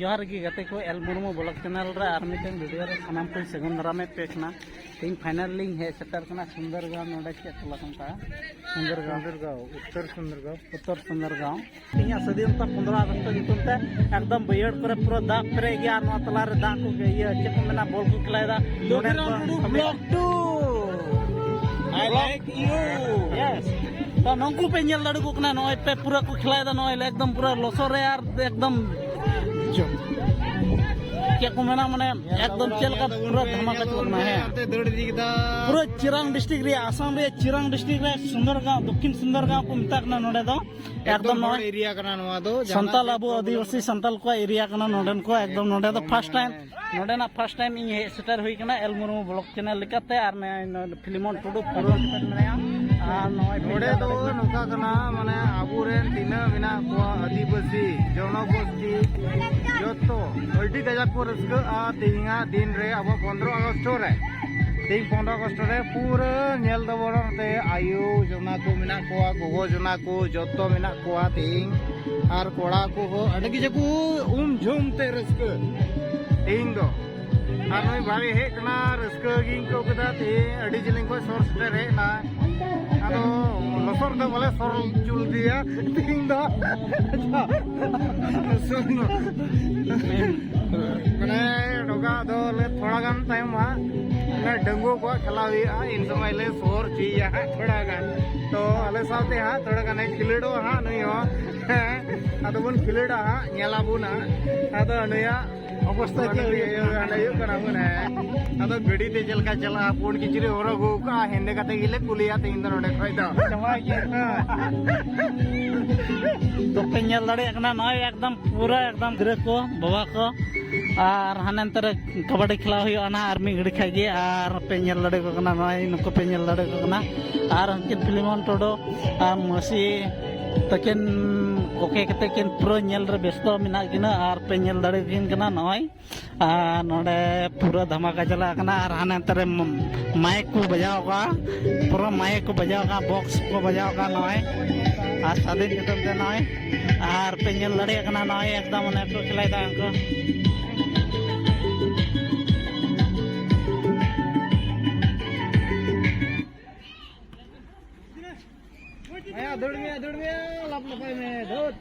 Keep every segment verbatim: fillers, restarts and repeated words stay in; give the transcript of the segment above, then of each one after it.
ᱡᱚᱦᱟᱨ ᱜᱮ ᱜᱟᱛᱮ ᱠᱚ, ᱮᱞ ᱢᱩᱨᱢᱩ ᱵᱞᱚᱜ ᱪᱮᱱᱮᱞ ᱨᱮ ᱟᱨ ᱢᱤᱫᱴᱮᱱ ᱵᱷᱤᱰᱤᱭᱳ ᱨᱮ ᱥᱟᱱᱟᱢ ᱠᱚᱧ ᱥᱟᱹᱜᱩᱱ ᱫᱟᱨᱟᱢᱮᱫ ᱯᱮ ᱠᱟᱱᱟ᱾ ᱛᱮᱦᱮᱧ ᱯᱷᱟᱭᱱᱟᱞ ᱞᱤᱧ ᱦᱮᱡ ᱥᱮᱴᱮᱨ ᱠᱟᱱᱟ ᱥᱩᱱᱫᱚᱨᱜᱟᱸᱣ, ᱱᱚᱰᱮ ᱪᱮᱫ ᱴᱚᱞᱟ ᱠᱚ ᱢᱮᱛᱟᱜᱼᱟ? ᱥᱩᱱᱫᱚᱨᱜᱟᱸᱣ᱾ ᱥᱩᱱᱫᱚᱨᱜᱟᱸᱣ, ᱩᱛᱛᱚᱨ ᱥᱩᱱᱫᱚᱨᱜᱟᱸᱣ᱾ ᱩᱛᱛᱚᱨ ᱥᱩᱱᱫᱚᱨᱜᱟᱸᱣ᱾ ᱛᱮᱦᱮᱧᱟᱜ ᱥᱟᱹᱫᱷᱤᱱᱚᱛᱟ ᱯᱚᱱᱫᱽᱨᱚ ᱟᱜᱚᱥᱴ ᱧᱩᱛᱩᱢ ᱛᱮ ᱮᱠᱫᱚᱢ ᱵᱟᱹᱭᱦᱟᱹᱲ ᱠᱚᱨᱮ ᱯᱩᱨᱟᱹ ᱫᱟᱜ ᱯᱮᱨᱮᱡ ᱜᱮᱭᱟ᱾ ᱟᱨ ᱱᱚᱣᱟ ᱛᱟᱞᱟᱨᱮ ᱫᱟᱜ ᱠᱚ, ᱤᱭᱟᱹ, ᱪᱮᱫ ᱠᱚ ᱢᱮᱱᱟ, ᱵᱚᱞ ᱠᱚ ᱠᱷᱮᱞᱟᱭᱮᱫᱟ᱾ ᱱᱚᱰᱮ ᱠᱚ blog two. I like you. Yes. ᱛᱚ ᱱᱩᱠᱩ ᱯᱮ ᱧᱮᱞ ᱫᱟᱲᱮ ᱠᱚ ᱠᱟᱱᱟ, ᱱᱚᱜᱼᱚᱭ ᱯᱮ ᱯᱩᱨᱟᱹ ᱠᱚ ᱠᱷᱮᱞᱟᱭᱮᱫᱟ, ᱱᱚᱜᱼᱚᱭ ᱮᱠᱫᱚᱢ ᱯᱩᱨᱟᱹ ᱞᱚᱥᱚᱫ ᱨᱮ ᱟᱨ ᱮᱠᱫᱚᱢ ᱪᱮᱫ ᱠᱚ ᱢᱮᱱᱟ, ᱢᱟᱱᱮ ᱮᱠᱫᱚᱢ ᱪᱮᱫ ᱞᱮᱠᱟ ᱯᱩᱨᱟᱹ ᱫᱷᱟᱢᱟᱠᱟ ᱪᱟᱞᱟᱜ ᱠᱟᱱᱟ᱾ ᱦᱮᱸ, ᱯᱩᱨᱟᱹ ᱪᱤᱨᱟᱝ ᱰᱤᱥᱴᱨᱤᱠᱴ ᱨᱮᱭᱟᱜ, ᱟᱥᱟᱢ ᱨᱮᱭᱟᱜ ᱪᱤᱨᱟᱝ ᱰᱤᱥᱴᱨᱤᱠᱴ ᱨᱮ ᱥᱩᱱᱫᱚᱨᱜᱟᱸᱣ, ᱫᱚᱠᱠᱷᱤᱱ ᱥᱩᱱᱫᱚᱨᱜᱟᱸᱣ ᱠᱚ ᱢᱮᱛᱟᱜ ᱠᱟᱱᱟ ᱱᱚᱰᱮ ᱫᱚ᱾ ᱮᱠᱫᱚᱢ ᱮᱠᱫᱚᱢ ᱦᱚᱲ ᱱᱚᱣᱟ ᱮᱨᱤᱭᱟ ᱠᱟᱱᱟ ᱱᱚᱣᱟ ᱫᱚ, ᱡᱟᱦᱟᱱᱟᱜ ᱥᱟᱱᱛᱟᱞ, ᱪᱮᱫ ᱟᱵᱚ ᱯᱨᱚᱵᱞᱮᱢ ᱟᱹᱫᱤᱵᱟᱹᱥᱤ ᱵᱟᱹᱱᱩᱜᱼᱟ᱾ ᱥᱟᱱᱛᱟᱞ ᱠᱚᱣᱟᱜ ᱮᱨᱤᱭᱟ ᱠᱟᱱᱟ ᱱᱚᱰᱮᱱ ᱠᱚ᱾ ᱮᱠᱫᱚᱢ ᱱᱚᱰᱮ ᱫᱚ ᱯᱷᱟᱥᱴ ᱴᱟᱭᱤᱢ, ᱱᱚᱰᱮᱱᱟᱜ ᱯᱷᱟᱥᱴ ᱴᱟᱭᱤᱢ ᱤᱧ ᱦᱮᱡ ᱥᱮᱴᱮᱨ ᱦᱩᱭ ᱠᱟᱱᱟ ᱮᱞ ᱢᱩᱨᱢᱩ ᱵᱞᱚᱜ ᱪᱮᱱᱮᱞ ᱞᱮᱠᱟᱛᱮ᱾ ᱟᱨ ᱱᱚᱜᱼᱚᱭ ᱱᱚᱰᱮ ᱯᱷᱤᱞᱢᱚᱱ ᱴᱩᱰᱩ ᱯᱩᱨᱟᱹ ᱢᱮᱱᱟᱭᱟ᱾ ᱟᱨ ᱱᱚᱜᱼᱚᱭ ᱱᱚᱰᱮ ᱫᱚ ᱱᱚᱝᱠᱟ ᱠᱟᱱᱟ, ᱢᱟᱱᱮ ᱟᱵᱚᱨᱮᱱ ᱛᱤᱱᱟᱹᱜ ᱢᱮᱱᱟᱜ ᱠᱚᱣᱟ ᱟᱹᱫᱤᱵᱟᱹᱥᱤ ᱡᱚᱱᱚᱜᱳᱥᱴᱤ ᱡᱚᱛᱚ ᱟᱹᱰᱤ ᱠᱟᱡᱟᱠ ᱠᱚ ᱨᱟᱹᱥᱠᱟᱹᱜᱼᱟ ᱛᱮᱦᱮᱧᱟᱜ ᱫᱤᱱ ᱨᱮ, ᱟᱵᱚ ᱯᱚᱱᱫᱽᱨᱚ ᱟᱜᱚᱥᱴ ᱨᱮ᱾ ᱛᱮᱦᱮᱧ ᱯᱚᱱᱫᱽᱨᱚ ᱟᱜᱚᱥᱴ ᱨᱮ ᱯᱩᱨᱟᱹ ᱧᱮᱞ ᱫᱟᱵᱚᱱ ᱱᱚᱛᱮ ᱟᱭᱳ ᱡᱚᱱᱟ ᱠᱚ ᱢᱮᱱᱟᱜ ᱠᱚᱣᱟ, ᱜᱚᱜᱚ ᱡᱚᱱᱟ ᱠᱚ ᱡᱚᱛᱚ ᱢᱮᱱᱟᱜ ᱠᱚᱣᱟ ᱛᱮᱦᱮᱧ᱾ ᱟᱨ ᱠᱚᱲᱟ ᱠᱚᱦᱚᱸ ᱟᱹᱰᱤ ᱠᱟᱡᱟᱠ ᱠᱚ ᱩᱢ ᱡᱷᱩᱢ ᱛᱮ ᱨᱟᱹᱥᱠᱟᱹ ᱛᱮᱦᱮᱧ ᱫᱚ᱾ ᱟᱨ ᱱᱩᱭ ᱵᱷᱟᱭ ᱦᱮᱡ ᱠᱟᱱᱟ, ᱨᱟᱹᱥᱠᱟᱹ ᱜᱤᱧ ᱟᱹᱭᱠᱟᱹᱣ ᱠᱮᱫᱟ᱾ ᱛᱮᱦᱮᱧ ᱟᱹᱰᱤ ᱡᱤᱞᱤᱧ ᱠᱷᱚᱱ ᱥᱚᱨ ᱥᱮᱴᱮᱨ ᱦᱮᱡ ᱮᱱᱟ, ᱟᱫᱚ ᱞᱚᱥᱚᱫ ᱨᱮᱫᱚ ᱵᱟᱞᱮ ᱥᱚᱨ ᱦᱚᱪᱚ ᱞᱮᱫᱮᱭᱟ ᱛᱮᱦᱮᱧ ᱫᱚ᱾ ᱞᱚᱥᱚᱫ ᱫᱚ᱾ ᱢᱟᱱᱮ ᱰᱚᱜᱟ ᱫᱚ ᱞᱮ ᱛᱷᱚᱲᱟ ᱜᱟᱱ ᱛᱟᱭᱚᱢ ᱦᱟᱸᱜ ᱚᱱᱟ ᱰᱟᱺᱜᱩᱣᱟᱹ ᱠᱚᱣᱟᱜ ᱠᱷᱮᱞᱟ ᱦᱩᱭᱩᱜᱼᱟ, ᱤᱱ ᱥᱚᱢᱚᱭ ᱞᱮ ᱥᱚᱨ ᱦᱚᱪᱚᱭᱮᱭᱟ ᱦᱟᱸᱜ ᱛᱷᱚᱲᱟ ᱜᱟᱱ᱾ ᱛᱚ ᱟᱞᱮ ᱥᱟᱶᱛᱮ ᱦᱟᱸᱜ ᱛᱷᱚᱲᱟ ᱜᱟᱱᱮ ᱠᱷᱮᱞᱳᱰᱚᱜᱼᱟ ᱦᱟᱸᱜ ᱱᱩᱭ ᱦᱚᱸ᱾ ᱦᱮᱸ, ᱟᱫᱚ ᱵᱚᱱ ᱠᱷᱮᱞᱳᱰᱟ ᱦᱟᱸᱜ, ᱧᱮᱞ ᱟᱵᱚᱱ ᱦᱟᱸᱜ᱾ ᱟᱫᱚ ᱱᱩᱭᱟᱜ ᱚᱵᱚᱥᱛᱟ ᱪᱮᱫ ᱦᱩᱭᱩᱜ ᱠᱟᱱᱟ? ᱦᱩᱭᱩᱜ ᱠᱟᱱᱟ ᱵᱚᱱ, ᱦᱮᱸ᱾ ᱟᱫᱚ ᱜᱟᱹᱰᱤ ᱛᱮ ᱪᱮᱫ ᱞᱮᱠᱟ ᱪᱟᱞᱟᱜᱼᱟ, ᱯᱩᱸᱰ ᱠᱤᱪᱨᱤᱡ ᱦᱚᱨᱚᱜ ᱟᱹᱜᱩ ᱠᱟᱜᱼᱟ, ᱦᱮᱸᱫᱮ ᱠᱟᱛᱮ ᱜᱮᱞᱮ ᱠᱩᱞᱮᱭᱟ ᱛᱮᱦᱮᱧ ᱫᱚ ᱱᱚᱰᱮ ᱠᱷᱚᱡ ᱫᱚ᱾ ᱪᱟᱵᱟᱭ ᱜᱮ᱾ ᱦᱮᱸ᱾ ᱫᱚᱯᱮ ᱧᱮᱞ ᱫᱟᱲᱮᱭᱟᱜ ᱠᱟᱱᱟ, ᱱᱚᱜᱼᱚᱭ ᱮᱠᱫᱚᱢ ᱯᱩᱨᱟᱹ ᱮᱠᱫᱚᱢ ᱜᱤᱫᱽᱨᱟᱹ ᱠᱚ, ᱵᱟᱵᱟ ᱠᱚ, ᱟᱨ ᱦᱟᱱᱮ ᱱᱚᱛᱮ ᱨᱮ ᱠᱟᱵᱟᱰᱤ ᱠᱷᱮᱞᱟ ᱦᱩᱭᱩᱜᱼᱟ ᱱᱟᱦᱟᱜ ᱟᱨ ᱢᱤᱫ ᱜᱷᱟᱹᱲᱤ ᱠᱷᱟᱡ ᱜᱮ᱾ ᱟᱨ ᱯᱮ ᱧᱮᱞ ᱫᱟᱲᱮ ᱠᱚ ᱠᱟᱱᱟ, ᱱᱚᱜᱼᱚᱭ ᱱᱩᱠᱩ ᱯᱮ ᱧᱮᱞ ᱫᱟᱲᱮ ᱠᱚ ᱠᱟᱱᱟ᱾ ᱟᱨ ᱩᱱᱠᱤᱱ ᱯᱷᱤᱞᱢᱚᱱ ᱴᱩᱰᱩ ᱟᱨ ᱢᱟᱹᱥᱤ ᱛᱟᱹᱠᱤᱱ ᱠᱚᱠᱮ ᱠᱟᱛᱮ ᱠᱤᱱ ᱯᱩᱨᱟᱹ ᱧᱮᱞ ᱨᱮ ᱵᱮᱥᱛᱚ ᱢᱮᱱᱟᱜ ᱠᱤᱱᱟ ᱟᱨ ᱯᱮ ᱧᱮᱞ ᱫᱟᱲᱮᱭᱟᱠᱤᱱ ᱠᱟᱱᱟ ᱱᱚᱜᱼᱚᱭ᱾ ᱟᱨ ᱱᱚᱰᱮ ᱯᱩᱨᱟᱹ ᱫᱷᱟᱢᱟᱠᱟ ᱪᱟᱞᱟᱜ ᱠᱟᱱᱟ ᱟᱨ ᱦᱟᱱᱮ ᱱᱚᱛᱮ ᱨᱮ ᱢᱟᱭᱤᱠ ᱠᱚ ᱵᱟᱡᱟᱣ ᱠᱟᱜᱼᱟ, ᱯᱩᱨᱟᱹ ᱢᱟᱭᱤᱠ ᱠᱚ ᱵᱟᱡᱟᱣ ᱠᱟᱜᱼᱟ, ᱵᱚᱠᱥ ᱠᱚ ᱵᱟᱡᱟᱣ ᱠᱟᱜᱼᱟ ᱱᱚᱜᱼᱚᱭ᱾ ᱟᱨ ᱥᱟᱫᱷᱤᱱ ᱧᱩᱛᱩᱢ ᱛᱮ ᱱᱚᱜᱼᱚᱭ ᱟᱨ ᱯᱮ ᱧᱮᱞ ᱫᱟᱲᱮᱭᱟᱜ ᱠᱟᱱᱟ ᱱᱚᱜᱼᱚᱭ ᱮᱠᱫᱚᱢ ᱚᱱᱮ ᱠᱚ ᱠᱷᱮᱞᱟᱭᱮᱫᱟ ᱩᱱᱠᱩ᱾ ᱦᱮᱸ, ᱫᱟᱹᱲ ᱢᱮ, ᱫᱟᱹᱲ ᱢᱮ, ᱞᱟᱯ ᱞᱟᱯᱟᱭ ᱢᱮ, ᱫᱟᱹᱲ᱾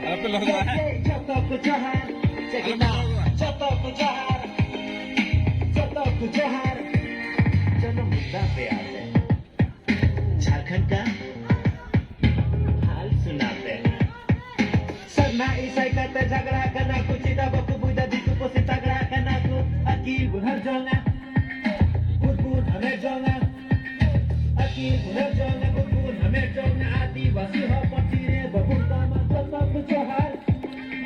ᱟᱞᱚᱯᱮ ᱞᱚᱦᱚᱫᱚᱜᱼᱟ, ᱦᱮᱸ? ᱡᱚᱛᱚ ᱠᱚ ᱡᱚᱦᱟᱨ, check it out. ᱡᱚᱛᱚ ᱠᱚ ᱡᱚᱦᱟᱨ, ᱡᱚᱛᱚ ᱠᱚ ᱡᱚᱦᱟᱨ᱾ ᱡᱚᱱᱚᱢ ᱢᱩᱫᱽᱫᱟ ᱯᱮ ᱟᱞᱮ ᱡᱷᱟᱨᱠᱷᱚᱸᱰ ᱠᱟ ᱦᱟᱞ ᱥᱩᱱᱟᱛᱮ᱾ ᱥᱟᱨᱱᱟ ᱤᱥᱟᱹᱭ ᱠᱟᱛᱮ ᱡᱷᱟᱜᱽᱲᱟ ᱠᱟᱱᱟ ᱠᱚ, ᱪᱮᱫᱟᱜ ᱵᱟᱠᱚ ᱵᱩᱡᱽ ᱫᱟ ᱫᱤᱠᱩ ᱯᱩᱥᱤ ᱛᱟᱜᱽᱲᱟ ᱠᱟᱱᱟ ᱠᱚ? ᱟᱹᱠᱤᱞ ᱵᱚᱱ ᱦᱟᱨ ᱡᱚᱝᱟ, ᱵᱩᱫ ᱵᱚᱱ ᱦᱟᱢᱮᱴ ᱡᱚᱝᱟ, ᱟᱹᱠᱤᱞ ᱵᱚᱱ ᱦᱟᱨ ᱡᱚᱝᱟ, ᱵᱩᱫ ᱵᱚᱱ ᱦᱟᱢᱮᱴ ᱡᱚᱝᱟ, ᱟᱹᱫᱤᱵᱟᱹᱥᱤ ᱦᱚᱯᱚᱱ ᱛᱤᱨᱮ ᱵᱟᱵᱚᱱ ᱠᱚᱢᱟ, ᱡᱚᱛᱚ ᱠᱚ ᱡᱚᱦᱟᱨ,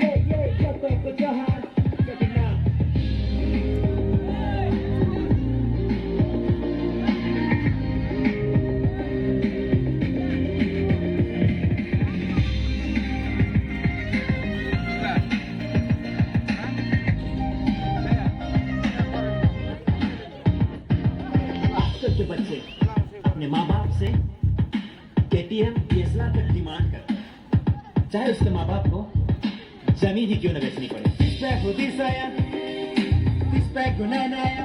ᱭᱮ, ᱭᱮ, ᱡᱚᱛᱚ ᱠᱚ ᱡᱚᱦᱟᱨ᱾ आजकल के बच्चे अपने माँ बाप से केटीएम डीएसएलआर तक डिमांड करते हैं, चाहे उसके माँ बाप को जमीन ही क्यों न बेचनी पड़े। ᱛᱤᱥ ᱯᱮ ᱦᱩᱫᱤᱥᱟᱭᱟ, ᱛᱤᱥ ᱯᱮ ᱜᱩᱱᱟᱹᱱᱟᱭᱟ,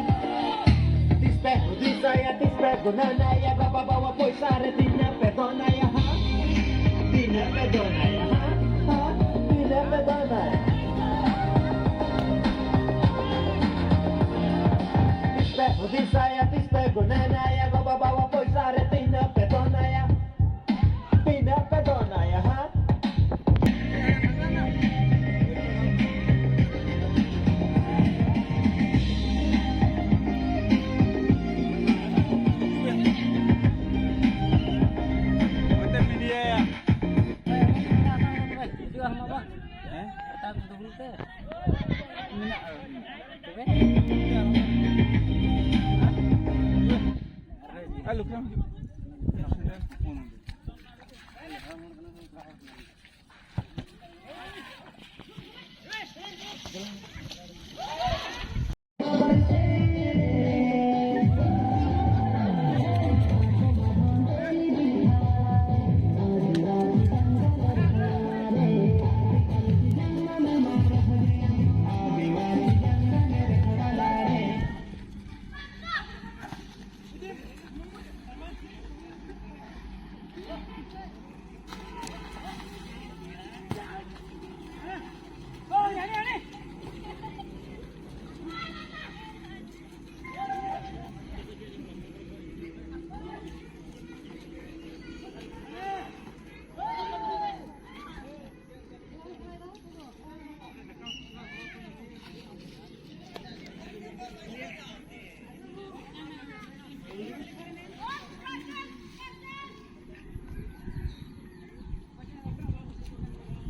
ᱛᱤᱥ ᱯᱮ ᱦᱩᱫᱤᱥᱟᱭᱟ, ᱛᱤᱥ ᱯᱮ ᱜᱩᱱᱟᱹᱱᱟᱭᱟ, ᱵᱟᱵᱟ ᱵᱟᱵᱟ ᱯᱚᱭᱥᱟ ᱨᱮ ᱛᱤᱱᱟᱹᱜ ᱯᱮ ᱫᱚᱱᱟᱭᱟ, ᱦᱟ? ᱛᱤᱱᱟᱹᱜ ᱯᱮ ᱫᱚᱱᱟᱭᱟ, ᱦᱟ? ᱦᱟ? ᱛᱤᱱᱟᱹᱜ ᱯᱮ ᱫᱚᱱᱟᱭᱟ? ᱛᱤᱥ ᱯᱮ ᱦᱩᱫᱤᱥᱟᱭᱟ, ᱛᱤᱥ ᱯᱮ ᱜᱩᱱᱟᱹᱱᱟᱭᱟ, ᱵᱟᱵᱟ ᱵᱟᱵᱟ ᱯᱚᱭᱥᱟ ᱨᱮ ᱛᱤᱱᱟᱹᱜ ᱯᱮ ᱫᱚᱱᱟᱭᱟ? ᱛᱤᱱᱟᱹᱜ ᱯᱮ ᱫᱚᱱᱟᱭᱟ, ᱦᱟ? ᱚᱱᱛᱮ ᱢᱤᱰᱤᱭᱟ᱾ ᱦᱮᱸ? ᱢᱮᱱᱟᱜᱼᱟ᱾ ᱛᱚᱵᱮ? ᱟᱨ ᱞᱩᱠᱷᱱᱟᱢ ᱦᱤᱡᱩᱜ᱾